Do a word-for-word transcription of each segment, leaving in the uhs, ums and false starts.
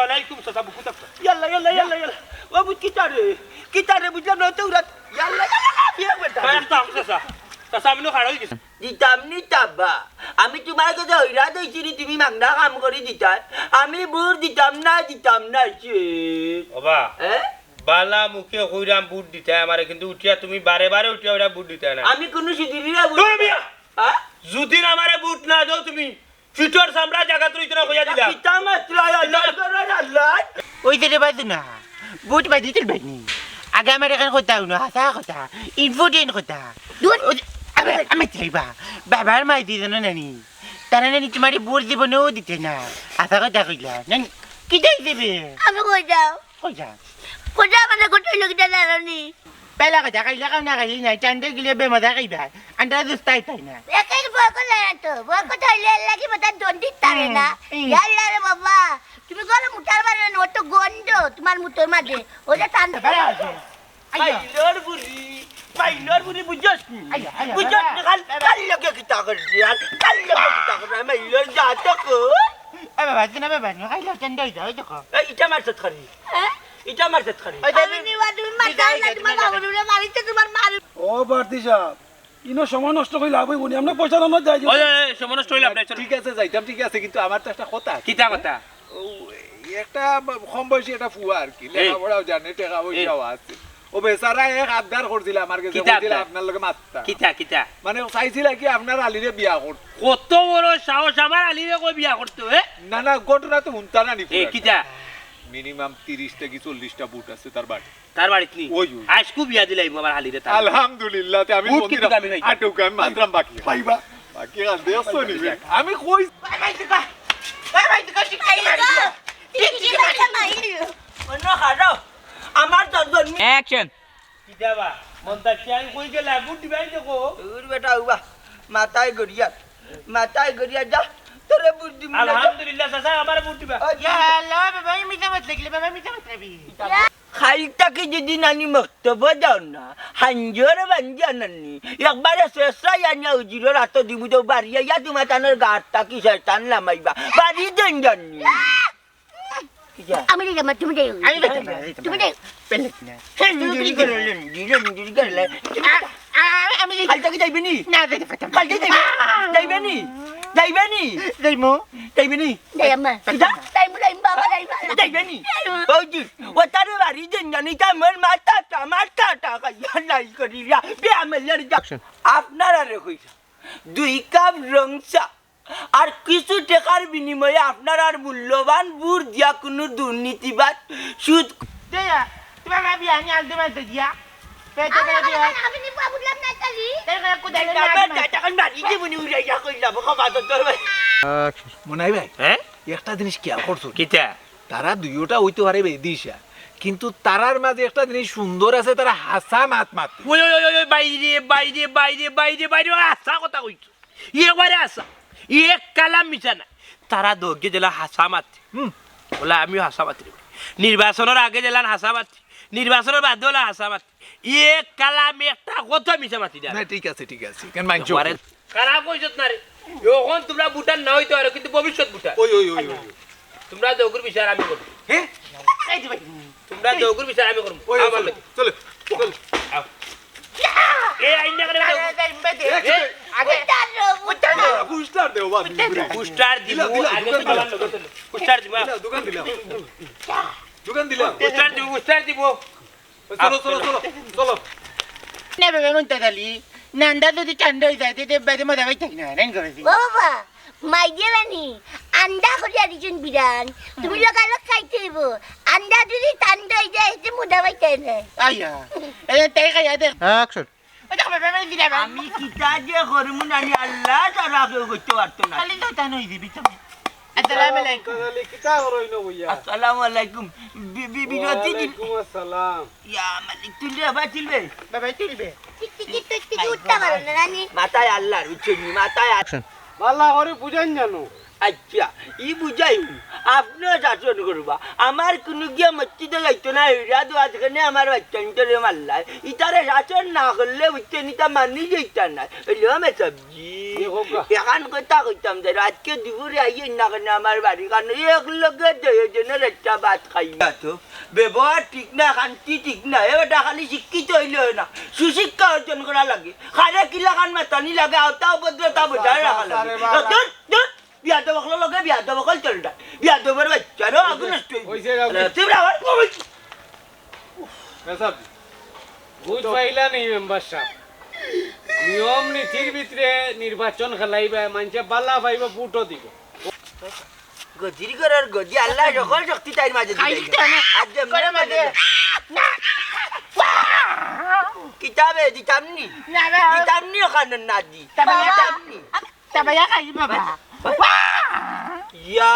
আলাইকুম চাচা, বুকু থাকবা। ইয়াল্লা, ইয়াল্লা, ইয়াল্লা, ইয়াল্লা। ও বুঝ কিতা রে? কিতা রে? বুঝলাম না, তো উড়াত। ইয়াল্লা, ইয়াল্লা, বিয়া বেটা। ভাই, আমি তো আমি চাচা। চাচা, আমি নু খাড়া অই গেছি। দিতাম নি তাবা। আমি তুমার কাছে হইরা দইছি নি, তুমি মাগনা কাম করি দিতায়। আমি ভোট দিতাম না, দিতাম না, সে। ওবা, হ্যাঁ? বালা মুখে কইরাম ভোট দিতায় আমারে, কিন্তু উঠিয়া তুমি বারে বারে উঠিয়া ওরা ভোট দিতায় না। আমি কোনো সুদিনই না ভোট তুমি দিতাম। মিয়া! হ্যাঁ? যুদিন আমারে ভোট না দেও তুমি, ফিটর চামড়া জাগাত রইতো না কইয়া দিলাম। কিতা মাতরায়, আল্লাহ করার আল্লাহ। ওই যে রে বাজু না, ভোট বাজি তুলবাই নি। আগে আমার এখান কথা হুনো, হাছা কথা, important কথা। দূর। ওই যে, আবে, আমি চাইবা, বাবার মাই দিত না নানি। তারা নানি তুমারে ভোট দিব না, ও দিতে না। হাছা কথা কইলা, নানি, কিতা দিবে? আমি কই যাও? কই যা? কই যা মানে কই লগে জানো নি? পেলা কথা খাইলে খাও না খাইলে নাই, টান্ডে গিলে বেমজা খাইবা। আন্ডা দুস্তাই তাই না। একে বকল তো, বকল হইলে লাগি মতা দন্ডি তারে না। হুম, হুম। ইয়াল্লা রে বাবা, তুমি গলা মুতার বারে না, অত গন্ধ তুমার মুতর মাঝে। ওটা টান বাড়া আছে। আইয়া। মাইলর বুড়ি, মাইলর বুড়ি বুঝছস নি? আইয়া, আইয়া, বুঝছস বাবা। নি? কাল, বাবা। কাল লগে কিতা করছি, আর কাল লগে কিতা করছি, মাইলর যা তো কর। এ বাবা, তুই না বাবা, নি খাইলে টান্ডে হই যাও, এই দেখো। এই, ইটা মারছত খালি। হ্যাঁ? ইটা মারছত খালি। ওই যে আমি নিবা, তুমি মারতা, বিদায়, তুমার তুমি বাবা বলে মারিতে তুমার মার। ও বাড়তি সাহেব, ইনো সময় নষ্ট করি লাভ হইব নি? আমরা পয়সা দাম যাই। ওই, ওই, ওই, সময় নষ্ট হইলে আপনি চলো। ঠিক আছে, যাইতাম, ঠিক আছে, কিন্তু আমার তো একটা কথা আছে। কিতা কথা? ও, একটা কম বয়সী একটা ফুয়া আর কি, এই। লেখাপড়াও জানে, টাকা পয়সাও এই। আছে। ও বেচারা এক আবদার করছিল আমার কাছে, কিতা কইছিল আবদার? আপনার লগে মাততা। কিতা, কিতা? মানে চাইছিল কি আপনার আলিরে বিয়া করতে। কত বড় সাহস আমার আলিরে কই বিয়া করতে, এ? না, না, ঘটনা তো হুনতা না নি এ, পুরাটা। কিতা? মিনিমাম তিরিশ থাকি চল্লিশটা ভোট আছে তার বাড়ি। তার বাড়িত নি? ওই, ওই। আইজকু বিয়া দিলাইমু আমার হালিরে তার। আলহামদুলিল্লাহ, তে আমি ভোট মন্দির কিন্তু আমি নাই। আটুক, আমি মাতরাম বাকি। পাইবা। বাকি আর দেখছো নি বে? আমি কই? ভাই, ভাই, তুই কর। ভাই, ভাই, তুই কর, তুই কর, তুই কর। তুই কর, তুই কর। অন্য খারাপ। আমার তো জন্ম অ্যাকশন। কিতা বা? মন্তাজ, আমি কই গেলা? ভোট দিবাই দেখো। ওর বেটা, উবা। মাথায় গড়িয়ার। মাথায় গড়িয়ার যা। তোরে ভোট দিমু না। আলহামদুলিল্লাহ, চাচা, আমারে ভোট দিবা। ও, ইয়া আল্লাহ, বাবা, এই মিছা মাত লাগলে, বাবা, মিছা মাত লাগবি। খাইল থাকি যদি নানি মক্তব যাও না, হাঞ্জর বাঞ্জা নানি, একবারে শেষাই আনিয়া উজিরর আতো দিমু তো বাড়িয়া ইয়া তোমার তানোর গার থাকি শয়তান লামাইবা। বাড়ি দেন জানি। কিতা? আমি যাইতাম না, তুমি যাইও। আমি যাইতাম না, যাইতাম না। তুমি যাইও। পেলে কিনা? হে, তুমি কি করলে? দিলে, দিলে, দিলে। আ-, আ-, আমি যাইতাম। কাল থাকি যাইবে নি? না, যাইতে পারতাম না। কাল থাকি যাইবে? যাইবে নি? যাইবে নি? যাইমু। যাইবে নি? যাই আম্মা। কিতা? যাইমু, যাইমু, বাবা, যাইমু। যাইবে নি? যাইমু। বৌদি, ও তারে বাড়ি দেন জানি, তা আমার মাথাটা, মাথাটা খাইয়া নাই করিয়া। বে আমার লড়ি যা। আপনারারে কইরা, দুই কাপ রং চা। আর কিছু টেকার বিনিময়ে আপনারার মূল্যবান ভোট দিয়া কুনু দুর্নীতিবাজ সুদ দেয়া, তোমার মা বিয়া নিয়ে আনতে মানতে দিয়া। পেটে করে বিয়া। আমি নিবা বুঝলাম না, তালি। তাই করে কোথায় না, না, না। টাকা মারি যে মনে উড়ে ইয়া কইলাম, বাবা, তো তোর ভাই। মনাই ভাই, হ্যাঁ? একটা জিনিস খেয়াল করছো? কিতা? তারা দুইওটা হইতে পারে বেদিশা, কিন্তু তারার মাঝে একটা জিনিস সুন্দর আছে, তারা হাছা মাত মাতে। ওই, ওই, ওই, ওই, বাইরে, বাইরে, বাইরে, বাইরে, বাইরে, ওই হাছা কথা কইছো। একবারে হাছা। এক কালাম মিছা না। তারা দৌড়ে দিলা হাছা মাতে। হুম। বলে, আমিও হাছা মাতি রে। নির্বাচনর আগে দিলান হাছা মাতি। নির্বাচনর বাদে হলা হাছা মাতি। এক কালাম একটা কথা মিছা মাতি না। না, ঠিক আছে, ঠিক আছে। কেন মানছো? একবারে খারাপ কইছত না রে। এখন তোমরা ভোটার না হইতে পারো, কিন্তু ভবিষ্যৎ ভোটার। ওই, ওই, ওই, ওই। তোমরা দৌগুর বিচার আমি করবো। হ্যাঁ? এই যে ভাই। তোমরা দৌগুর বিচার আমি করবো। ওই, আমার চলো, লগে। চলো, চলো। আও। এ আইন না করে না, না, না, না, না, এ? আগে। উত্তর দেও, উত্তর দেও। পোস্টার দেও, বাদ দিও। পোস্টার দিব, দিলা, দিলা, আগে দোকান তোমার দিলা। লগে চলো। পোস্টার দিব, আও। দিলা, দোকান দিলা। দোকান দিলা। পোস্টার দিব, পোস্টার দিব। চলো, চলো, চলো, চলো। না, বাবা, মন তো খালি। নান্দা যদি ঠান্ডা হয়ে যায়, তে, তে বাদে মজা পাই থাকি না, রাইন করে দিই। ও বাবা, মাই গেলানি, আন্দা করিয়া দিছুন বিরান। তুমি লগালগ খাইতে হইব। আন্দা যদি ঠান্ডা হয়ে যায়, এতে মজা পাইতে না। আইয়া, এ, তাই খাইয়া দেখ। অ্যাকশন। ওই দেখো, বাবা, আমি দিলাম। আমি কিতা যে করমু নানি আল্লাহ, তারা কেউ করতে পারতো না। খালি তো তা নই দিবি তুমি। আসসালামু আলাইকুম। তাহলে কিতা করো ইনো বইয়া? আসসালামু আলাইকুম। বি-, বি-, বিরতি দিন। ওয়ালাইকুম আসসালাম। ইয়া মালিক, তুলবে বাবা, তুলবে। বাবা, তুলবে। টিক টিক টিক টিক উঠতে পারো না, নানি। মাথায় আল্লাহর, বুঝছো নি? মাথায় আ- বালা করে বুঝাইন জানো। আইচ্ছা, ই বুঝাইমু, আপনেও শাসন করবা। আমার কুনু গিয়া মসজিদো যাইতো না, ইরা দোয়া যেখানে আমার বাইচ্চাইন্তরে মারলায়। ইতারে শাসন না করলে, বুঝছইন, ইতা মানি যাইতা নায়। অইলো আমি সবজি। এ হোক গা। এখান কথা কইতাম যে, আইজকে দুপুরে আইয়েন না কেনে আমার বাড়ি, কারণ এক লগে দুইজনে একটা ভাত খাইমু। তো ব্যবহার ঠিক না, খান্তি ঠিক না। এ বেটা খালি শিক্ষিত অইলে অয় না, সুশিক্ষা অর্জন করা লাগে। কারে কিলাখান মাতানি লাগে, আওতা ভদ্রতা বজায় রাখা লাগে। আরে বাবা। ধুর, ধুর, বিয়াদব অকলর লগে বিয়াদব অকল চলরা। বিয়াদবর বাইচ্চা, আরো আগুন নষ্ট অইবো। অইছে, অইছে, অইছে। আরে, তুই না, ওই, ওই। মেসাব, বুঝ পাইলা নি মেম্বার সাব? নিয়ম নীতির ভিতরে নির্বাচন খেলাইবা, মানষে বালা পাইবা, ভোটও দিবা। গদির ঘরর গদি, আল্লায় সকল শক্তি তাইর মাঝে দিলাইছে। খাইতে না। আর যেমনে করে মানে। মনে। কিতাবে দিতাম নি? না, না। দিতাম নি ওখানে না দি। তা বাবা। দিতাম নি? তা বাবা খাই বাবা। ইয়া,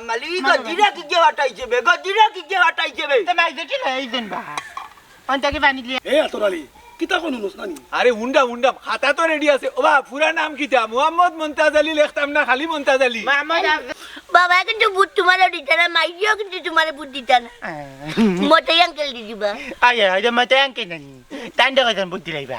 মালিক, মারো গদিরা বাবা। কি যে ফাটাইছে বে? গদিরা কি যে ফাটাইছে বে? তা মাই দেখি না, এই দেন বা। অন্তাকে পানি দিয়ে। এ আতর আলী, কিতা কোন নুস নানি? আরে উন্ডাম, উন্ডাম, খাতা তো রেডি আছে। ওবা, পুরা নাম কিতা? মোহাম্মদ মন্তাজ আলী লেখতাম না, খালি মন্তাজ আলী? মোহাম্মদ আফজাল। বাবা কিন্তু ভোট তোমারও দিতা না, মাইও কিন্তু তোমারে ভোট দিতা না। মতাই আঙ্কেল দি দিবা। আরে, আরে, মতাই আঙ্কেল নানি। তান দেখো, তান ভোট দিলাইবা।